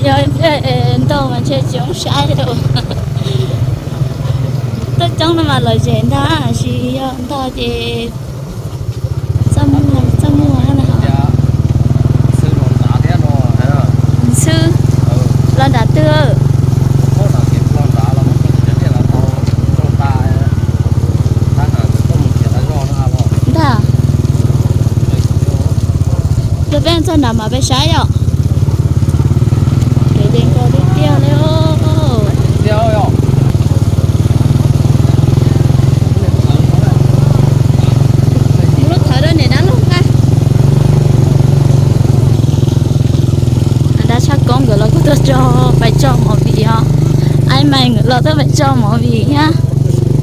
Yog ntog mas ntshe tsis zoo saib li. Tuaj coob no mas lom zem ntag, tab sis yog ntog ces txaj muag, txaj muag na. Ntxhw los nram twg? Ntag. Yog peb txog nram mas peb saib yom. Kev ces nkaus tiag tiag li. Mus lub thawv rau niam dab laug nqa. Dab tshaj koob nkawd los kuj tuaj tso, pais tso movie os. Ai mas nkawd los tuaj pais tso movie thiab.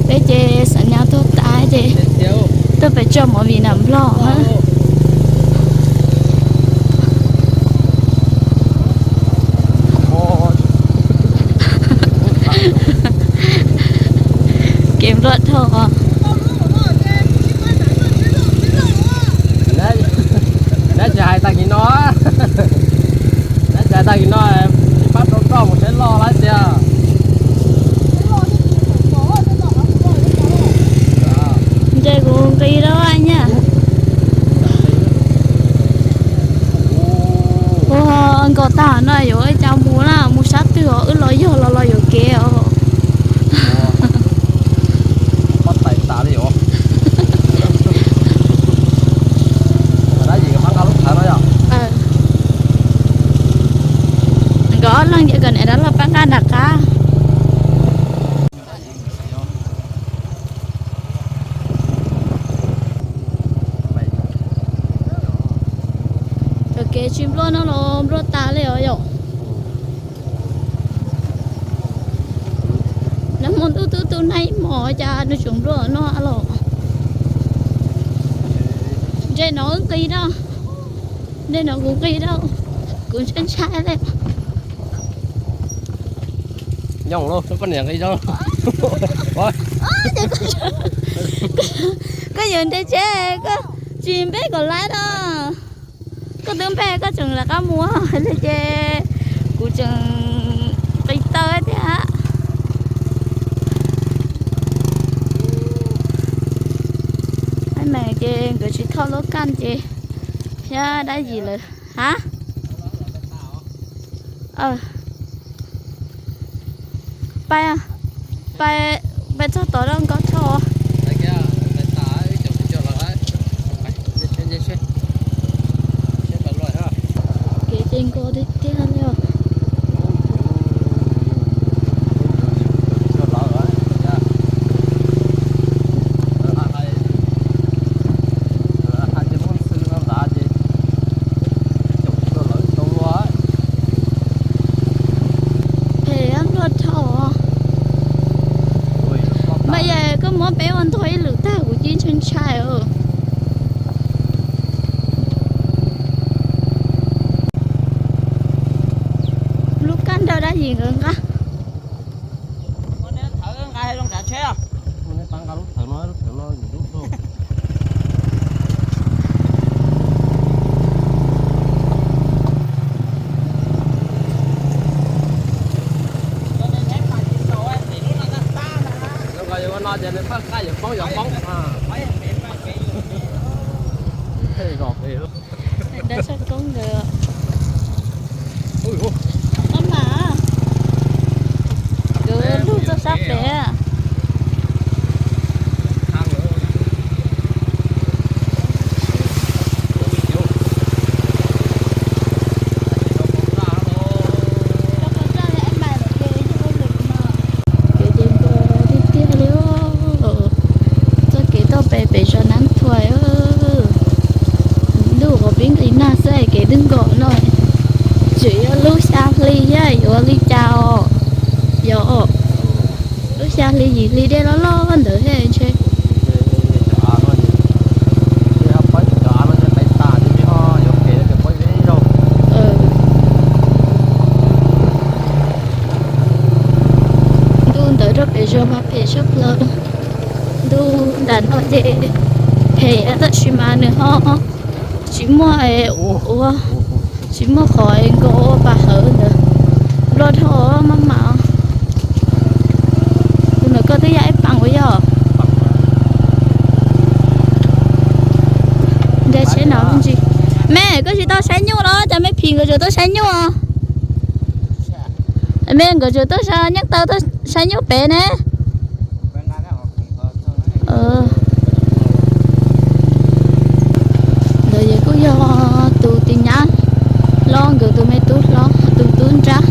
Peb ces xav nyas tuaj tas ces tuaj pais tso movie nram Nplog. Kev npluaj dhau. Neb tsis hais tag kis no, neb tsis hais tag kis no, tsis pab rau koj mus seb loj lawm tiag. Ntshe kuv nqis rau nyab. Ua nkaus tag no yuav ua cas mus na, mus sab twg os, wb los yog los los yuam kev os. Nkawd ob leeg ces kom niam dab laug pab nqa nram qab. Cov kev tsis npluaj no los npluaj tas li os yom. Nag hmo ntuj twb tu nag ib hmos cas nws tseem npluaj no los. Ntshe no wb nqis rau, ntshe no kuv nqis rau, kuv ntshai ntshai li. Nyob los poj niam nqis zoo. Koj yuav nte tsev, koj tsis npej kom laiv no. Koj twb npej koj tseem rov qab mus li ces kuv tseem qis taw thiab. Ab mas ces nkawd tsis thauj lub kaj ces thiab dab tsi lawm. Ha? Pais, pais, pais txog tod rau nkauj tshaj. Kev ces nkauj tiag tiag li os. Phem npluaj dhau. Mas yog koj muab peb ua ntog ib lwm tag kuv cia li ntshai ntshai os. Lub kaj nrog dab tsi nkawd nqa? Dab tshaj koob nkawd. Ob mas, nkawd lug txog sab pem. Kev ces nkauj tiag tiag li. Txoj kev tuaj pem pem zos Nab Thuais. Ntuj qhov pib nqis nag xwb es kev twb nkauj no. Tseem yog lub xya hli thiab yuav li cas os. Yog lub xya hli yim hli dej loj loj ntawd thiab ntshe. Ntuj ntawd rau pem zos mas phem tshaj plaws. Ntuj nram no ces phem tab sis mas nws ho tsis muaj ua, tsis muaj qhov nkaus ua pas hawv ntawd. Dhau maj mam. Tus ntawm koj twb yog ib paas uas yog. Nrhiav tsheb no me ntsis. Me, koj tsis tau saib nyuj los cas me phim nkawd tseem tuaj saib nyuj? Me, nkawd tseem tuaj saib, nyeej taw tuaj saib nyuj pem ne. Ntawd kuj yog tus tis nyab hlob nkawd tus me tub hlob tus tub nrab.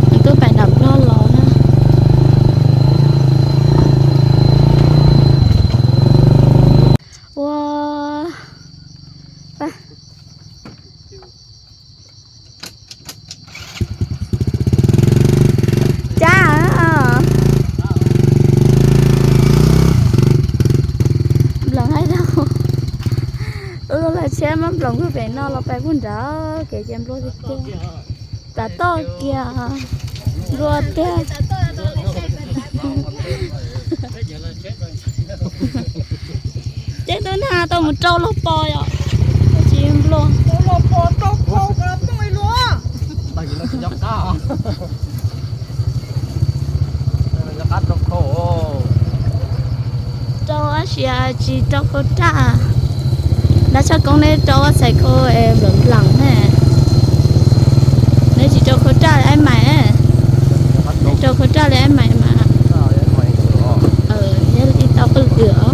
Nws twb pais nram Nplog los na. Ua, cab nploos hais rau, wb lub lag tsheb muab nploos pem no los pais puag nrad, kev ces nplua tiag tiag. Plas toj kiag, nplua tiag. Ces tus nag tau mus rau los pos yom, tsis nplua. Rau ab sia tsis rau khau raj. Nab tshaj koob neb rau ab xais khau es nplam nplam ne. Neb tsis rau khau raj li ab mais. Neb rau khau raj li ab mais mas. Yog li tau qwj lwm os.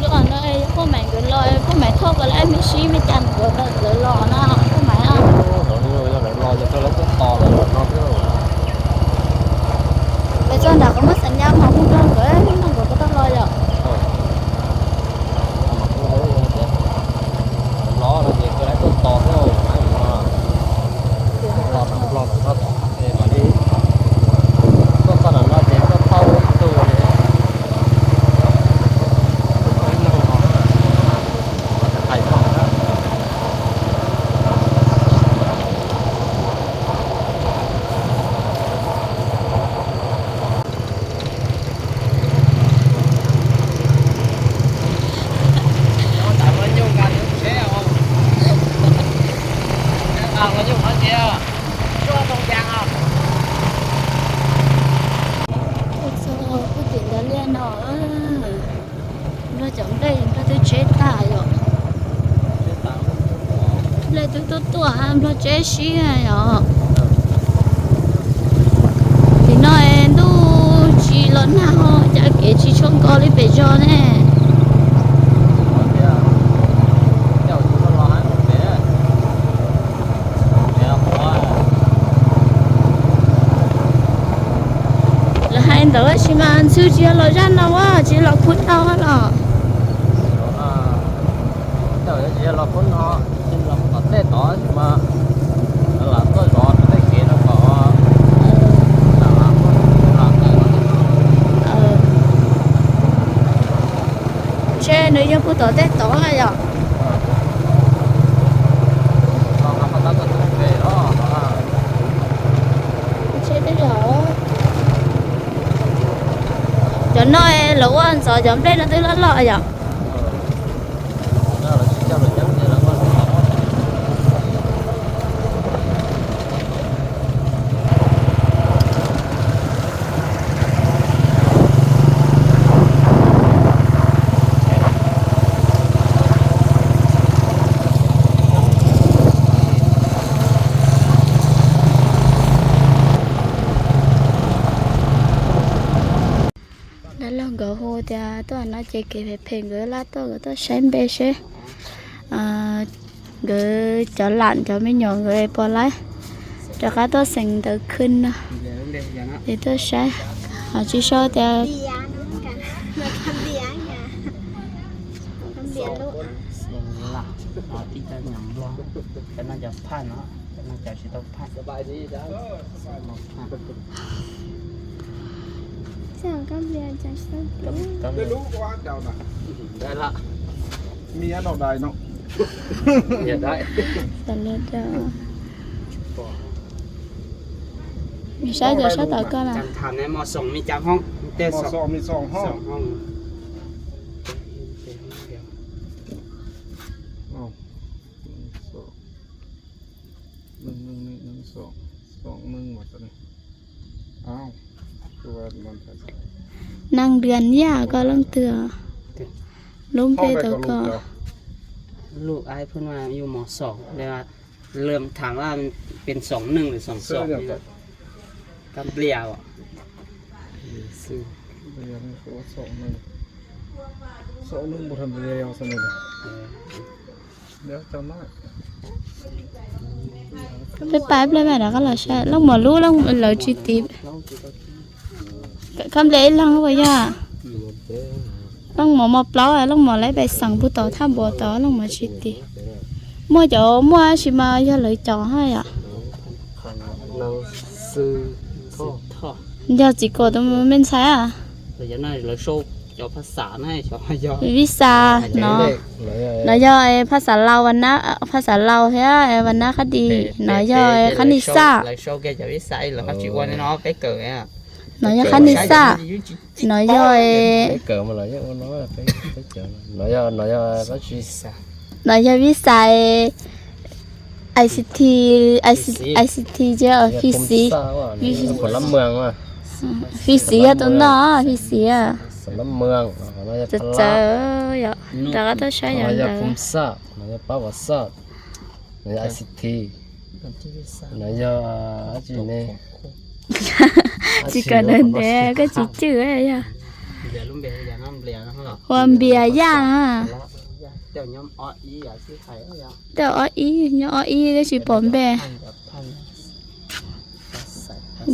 Lub no yog Phoj Maiv nkawd los, Phoj Maiv thauj koj lawv me sib me cas nkawd los na, Phoj Maiv. Peb txog nram qhov muaj xav nyab mas hu rau nkawd, hu rau nkawd puas tau los yom. Txog pem ntawd liaj no, Nplog cov nplej Nplog twb tseb tag yom. Nplej twb tuaj tuaj Nplog tseb sib yom. Tim no es ntuj tsis los nag, cas kev tsis tshua nkos li pem zos ne. Lawv hais ntawd tab sis mas ntxhw tsis yog los zaj no, tsis los khub tau los. Ntshe nws yog puag tom tej tod yom. Cov no lawv ua ntxov cov nplej no twb loj loj yom. Tuaj no ces kev phem phem nkawd laj tuaj, nkawd tuaj saib npe seb nkawd cov lam cov me nyuam nkawd puas laib rov qab tuaj xeem ntawv khwb no. Es tuaj saib, ho tsis sau tias Saib cov sab tom koj na. Neeg Dua Yaj koj leej twg? Lub npe tau koj. Lub ai phun mas yus mos xoom, lwm tham mas pes xoom neeg lwm xoom xoom. Kab nplias os. Peb pab ib pliag mas rov qab los saib, Looj Mos lub lawv tsis tiv. Kab nplias ib leeg ua yog. Looj Mos mos plaub, Looj Mos lawv pem xeem puag tom thaj npuas tod, Looj Mos tsis tiv. Muaj cov muaj tab sis mas yog lawv cov hab yom. Yog txiv kuas tus me ntxhais a. Visa no, no yog phaj xav Laus, phaj xav Laus thiab Vas Nab Qhab Dis, no yog Qhab Nis Xaj. No yog Qhab Nis Xaj, no yog, no yog visa I C T, I C T ces Phi Xiv, Phi Xiv yog tus no, Phi Xiv. Txawv txawv yom, rov qab tuaj saib yom ntawd. I C T, no yog dab tsi ne? Tsis kom ntev ntev koj tsis cwj yog. Ua Npias Yaj. Tej ob ib, nyob ob ib twb tsis pom npe.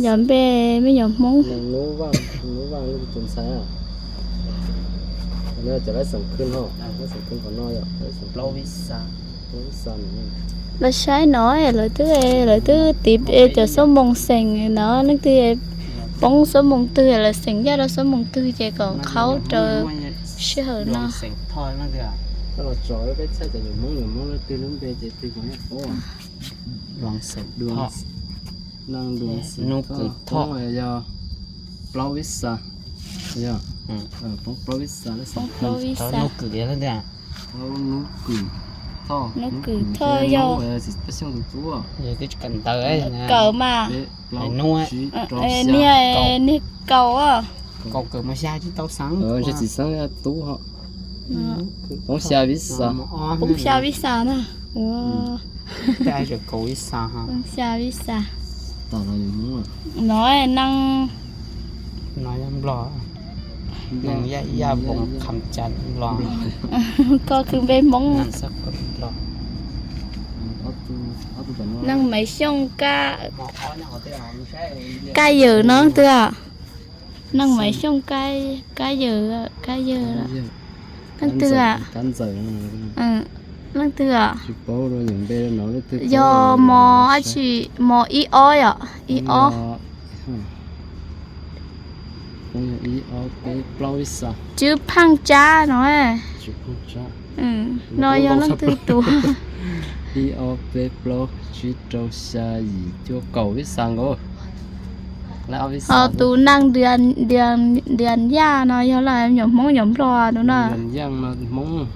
Yog npe me nyuam Hmoob. Lawv saib no, lawv twb, lawv twb tiv cov xuab moos xeem no, leej twg poob xuab moos twg lawv xeem yaj rau xuab moos twg ces kom qhaub rau sij hawm no. Nub Kws Thoj, yog plaub visa, yog poob plaub visa, nub kws, nub kws thoj yog, kawm mas, niag, niag kaus, kaus kawm mas xya tsis tau xeeb, tsis xeeb tub ho. Poob xya visa, poob xya visa na. Ua, poob xya visa. No neeg, no yog Nplog, neeg Yaj, Yaj Voos Kham Cas Nplog. Koj khwv npe Hmoob. Neeg Maiv Xyooj Kab, Kab Yawm no twg? Neeg Maiv Xyooj Kab, Kab Yawm, Kab Yawm, leej twg? Leej twg? Yog mos dab tsi, mos ib ob yom, ib ob. Tswv Phaaj Tsab no, no yog leej twg tus? Ib ob peb plaub tsib rau xya yim cuaj kaum visa nkaus. Ho tus neeg Ntias Yaj no yog los nyuam Hmoob nyuam Nplog tus no? Hmoob.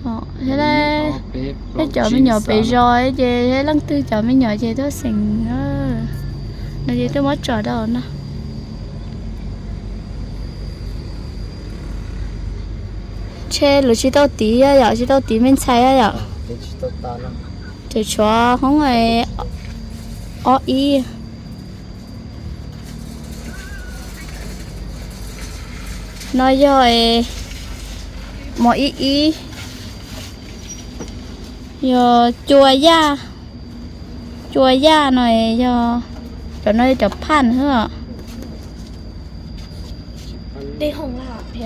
Thiab cov me nyuam pem zos ces leej twg cov me nyuam ces tuaj xeem no ces tuaj muab tsom rau no. Tshe lawv tsis tau tiv yom, tsis tau tiv me ntxhais yom. Tseem tshuav hoob ob ib. No yog mos ib ib, yog cua yaj, cua yaj no yog, cov no yog cov phaj xwb os.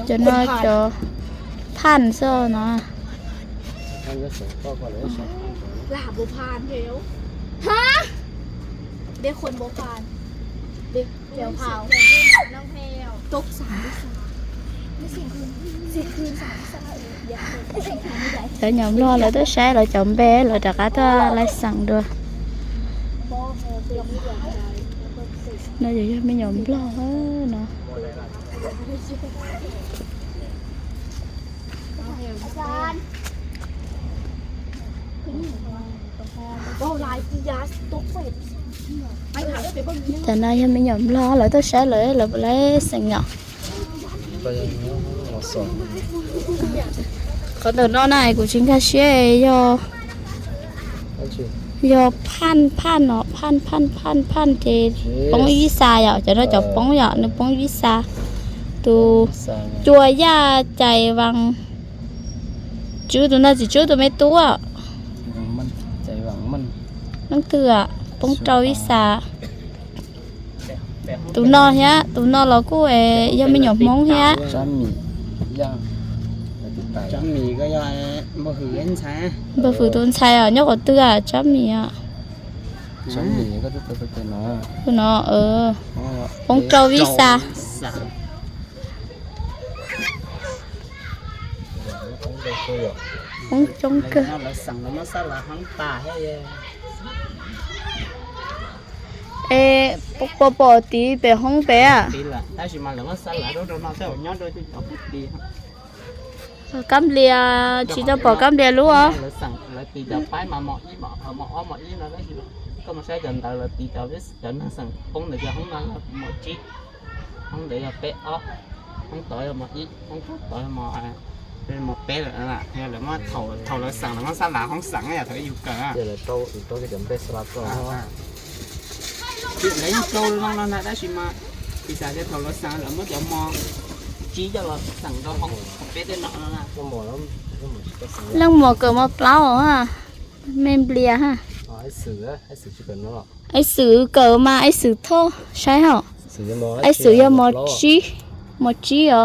Cov no cov phaj xwb no. Cov me nyuam nplog lawv tuaj saib lawv cov npe, lawv rov qab tuaj laij xeem dua. No yog me nyuam nplog no. Cov no yog me nyuam nplog lawv tuaj saib lawv, lawv laij xeem yom. Qhov ntawm no na kuv tsis nkag siab, yog, yog phaj, phaj no, phaj phaj phaj phaj ces poob ib xas yom, cov no cov poob yom, nws poob ib xas. Tus cua yaj cais vas, tswb tus ntawd tsis tswb tus me tub. Leej twg poob rau ib xas. Tus no thiab, tus no los kuj yog me nyuam hmoob thiab. Npawg Fwm tus ntxhais os, nyob qhov twg? Tsab Mis os. Tus no poob rau ib xas. Poob coob kawg. Es puas pom tid pem hoob pem? Kab nplias, tsis tau pom kab nplias lub os. Hoob ntawd yog peb ob, hoob tod yog mos ib, hoob tod yog mos peb lawm. Thaum lawv xeem lawv muab xa lav hoob xeem yom, thaum yus kawm. Lawv yeej rau zoo no na, tab sis mas piv xam tias thaum lawv xeem lawv muab cov mos tsib coj los xeem rau hoob peb tej no no na. Leej muam kawm mos plaub, me nplias. Ib Xwm kawm mas Ib Xwm thoj saib hauj. Ib Xwm yog mos tsib, mos tsib os.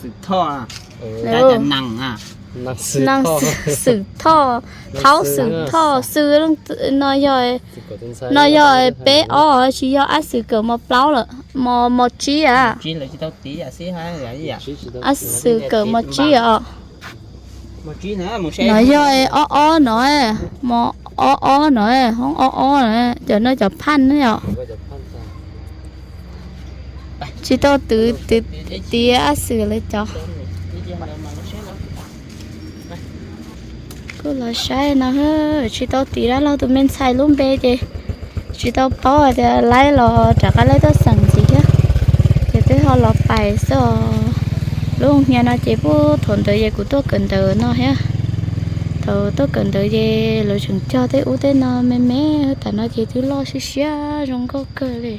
Xwm thoj, Xwm thoj, Thaub Xwm thoj, Xwm no yog, no yog peb ob, tsis yog, Ab Xwm kawm mos plaub lawm, mos, mos tsib a. Ab Xwm kawm mos tsib os. No yog ob ob no, mos ob ob no, hoob ob ob no, cov no cov phaj ne yom. Tsis tau twv, twv tiav Ab Xwm lawv cov. Kuj los saib no, tsis tau tiv dab laug tus me ntxhais lub npe ces tsis tau paub hais tias laib los rov qab laib tuaj xeem ntxiv thiab. Ces twb ho los pais xwb os. Lub hnia no ces puag thaum ntawd ces kuv tuaj kawm ntawv no thiab. Thaum tuaj kawm ntawv ces lawv tseem cog tej ub tej no me me, tam no ces twb loj siab siab zoo nkauj kawg li.